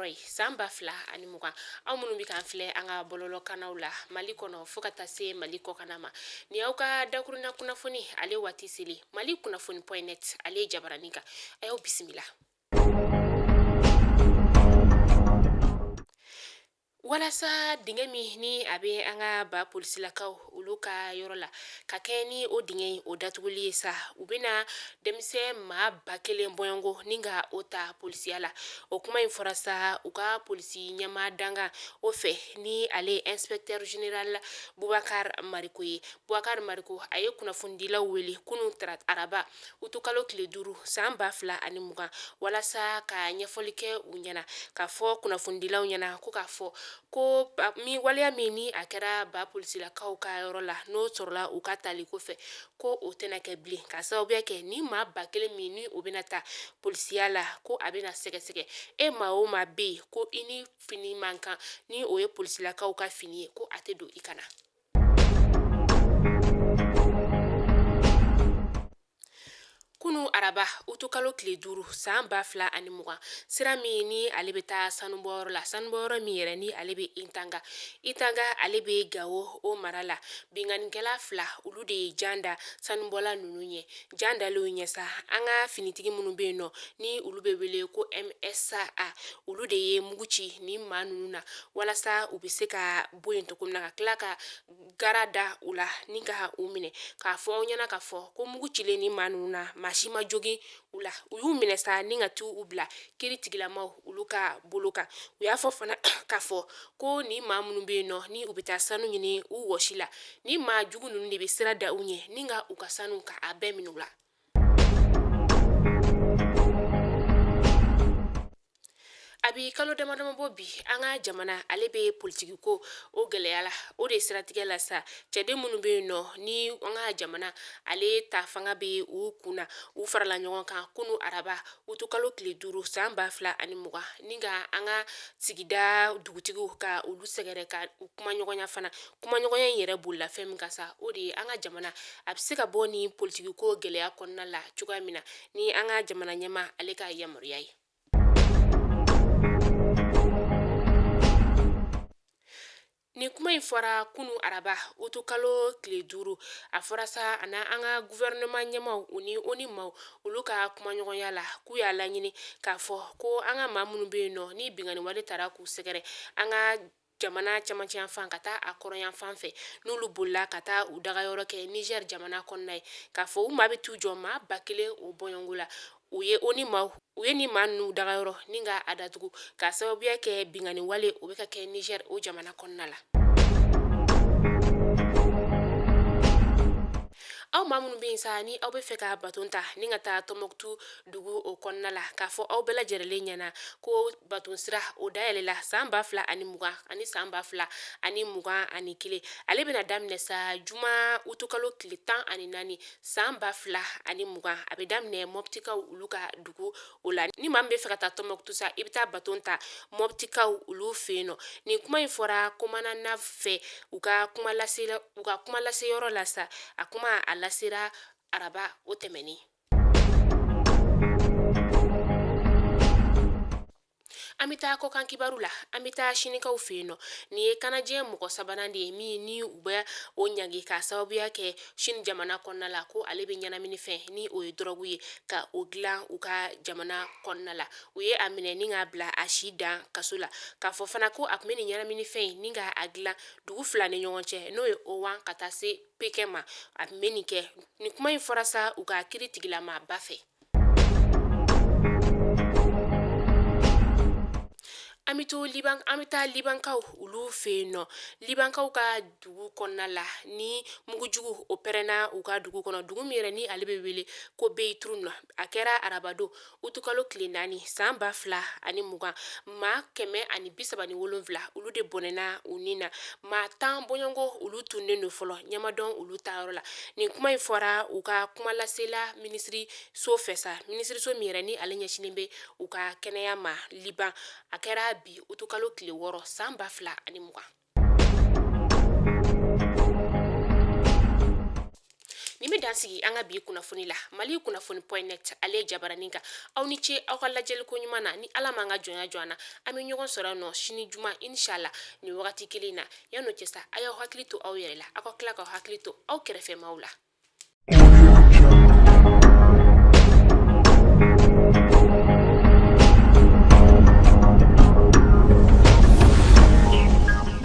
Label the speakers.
Speaker 1: wɔɔrɔ ye san 2020. Aw minnu bɛ k'an filɛ an ka bɔlɔlɔkannaw la Mali kɔnɔ fo ka taa se Mali kɔkanna ma, nin y'aw ka dakurunna kunnafoni ale waati seli Mali kunnafoni point net ale jabaranin kan. A y'aw bisimila. Walasa dingɛ min ni a bɛ an ka ba polisilakaw olu ka yɔrɔ la ka kɛ ni o dingɛ in o datuguli ye sa, u bɛna denmisɛn maa 1000 bɔɲɔgɔnko ni ka o ta polisiya la. O kuma in fɔra sa u ka polisi ɲɛmaa dankan o fɛ, ni ale inspecteur général Bubakar Mariko ye. Bubakar Mariko a ye kunnafonidilaw wele kunun araba utukalo tile 5 san 2020 walasa ka ɲɛfɔli kɛ u ɲɛna, k'a fɔ kunnafonidilaw ɲɛna ko k'a fɔ ko waleya min ni a kɛra ba polisilakaw ka yɔrɔ la, n'o sɔrɔla u ka tali kɔfɛ, ko o tɛna kɛ bilen, ka sababuya kɛ ni maa 1000 min ni o bɛna ta polisiya la, ko a bɛna sɛgɛsɛgɛ. E maa o maa bɛ yen ko i ni fini man kan, ni o ye polisilakaw ka fini ye, ko a tɛ don i kana. Kunu araba utukalo tile 5 san 2020, sira min ni ale bɛ taa sanubɔyɔrɔ la, sanubɔyɔrɔ min yɛrɛ ni ale bɛ Intanga, Intanga ale bɛ Gawo o mara la, binkannikɛla fila olu de ye jan da sanubɔla ninnu ɲɛ. Jan dalenw ɲɛ sa, an ka finitigi minnu bɛ yen nɔ ni olu bɛ wele ko MSA, olu de ye mugu ci ni maa ninnu na walasa u bɛ se ka bɔ yen cogo min na, ka tila ka gara da u la ni ka u minɛ. K'a fɔ aw ɲɛna k'a fɔ ko mugu cilen ni maa ninnu na, maa si ma jogin u la. U y'u minɛ sa ni ka t'u bila kiri tigilamaw olu ka bolo kan. U y'a fɔ fana k'a fɔ ko ni maa minnu bɛ yen nɔ ni u bɛ taa sanu ɲini u wɔsi la, ni maa jugu ninnu de bɛ sira da u ɲɛ ni ka u ka sanu ka a bɛɛ minɛ u la. A bi kalo dama dama bɔ bi, an ka jamana ale bɛ politiki ko o gɛlɛya la. O de siratigɛ la sa, cɛden minnu bɛ yen nɔ ni an ka jamana ale ta fanga bɛ u kun na, u farala ɲɔgɔn kan kunu araba utukalo tile 5 san 2020 ni ka an ka sigida dugutigiw ka olu sɛgɛrɛ ka u kumaɲɔgɔnya fana. Kumaɲɔgɔnya in yɛrɛ bolila fɛn min kan sa, o de ye an ka jamana a bɛ se ka bɔ ni politiki ko gɛlɛya kɔnɔna la cogoya min na, ni an ka jamana ɲɛmaa ale ka yamaruya ye. Nin kuma in fɔra kunu araba utukalo tile 5. A fɔra sa a na an ka gouvernement ɲɛmaaw u ni ONU maaw olu ka kumaɲɔgɔnya la, k'u y'a laɲini k'a fɔ ko an ka maa minnu bɛ yen nɔ ni binkanni wale taara k'u sɛgɛrɛ an ka jamana camancɛ yanfan ka taa a kɔrɔn yanfan fɛ, n'olu bolila ka taa u dagayɔrɔ kɛ Niger jamana kɔnɔna ye, k'a fɔ u maa bɛ t'u jɔ maa 1000 o bɔɲɔgɔnko la. U ye ONU maaw u ye ni maa ninnu dagayɔrɔ ni ka a datugu k'a sababuya kɛ binkanni wale o bɛ ka kɛ Niger o jamana kɔnɔna la. Aw maa minnu bɛ yen sa ni aw bɛ fɛ ka baton ta ni ka taa Tɔnbɔkutu dugu o kɔnɔna la, k'a fɔ aw bɛɛ lajɛlen ɲɛna ko baton sira o dayɛlɛla san 2020 ani san 2021. Ale bɛna daminɛ sa juma utukalo tile 14 san 2020. A bɛ daminɛ Mɔptikaw olu ka dugu o la. Ni maa min bɛ fɛ ka taa Tɔnbɔkutu sa, i bɛ taa baton ta Mɔptikaw olu fɛ yen nɔ. Nin kuma in fɔra Comanan fɛ u ka kuma laseyɔrɔ la sa. A kuma a lasera araba o tɛmɛnen. An bɛ taa kɔkan kibaru la. An bɛ taa Sinikaw fɛ yen nɔ. Nin ye kanajɛ mɔgɔ sabanan de ye min ni u bɛ o ɲangi k'a sababuya kɛ Sini jamana kɔnɔna la, ko ale bɛ ɲɛnaminifɛn ni o ye dɔrɔgu ye ka o dilan u ka jamana kɔnɔna la. U ye a minɛ ni k'a bila a si dan kaso la, k'a fɔ fana ko a tun bɛ nin ɲɛnaminifɛn in ni ka a dilan dugu fila ni ɲɔgɔn cɛ, n'o ye Owan ka taa se Pekin ma. A tun bɛ nin kɛ. Nin kuma in fɔra sa u ka kiri tigilamaaba fɛ. An bɛ to Liban, an bɛ taa Libankaw olu fɛ yen nɔ. Libankaw ka dugu kɔnɔna la, ni mugujugu o pɛrɛnna u ka dugu kɔnɔ, dugu min yɛrɛ ni ale bɛ wele ko Beyrouth. A kɛra arabadon utukalo tile 4 san 2020. Maa 137 olu de bɔnɛna u ni na. Maa 10 bɔɲɔgɔnko olu tununnen don fɔlɔ, ɲɛ ma dɔn olu taayɔrɔ la. Nin kuma in fɔra u ka kumalasela minisiriso fɛ sa, minisiriso min yɛrɛ ni ale ɲɛsinnen bɛ u ka kɛnɛya ma Liban. A kɛra bi utukalo tile 6 san 2020. Nin bɛ dan sigi an ka bi kunnafoni la Mali kunnafoni point net ale jabaranin kan. Aw ni ce aw ka lajɛli ko ɲuman na. Ni Ala m'an ka jɔnya jɔ an na, an bɛ ɲɔgɔn sɔrɔ nɔ sini juma, inshallah, nin wagati kelen in na. Yan'o cɛ sa, a y'aw hakili to aw yɛrɛ la, aw ka tila k'aw hakili to aw kɛrɛfɛmaw la.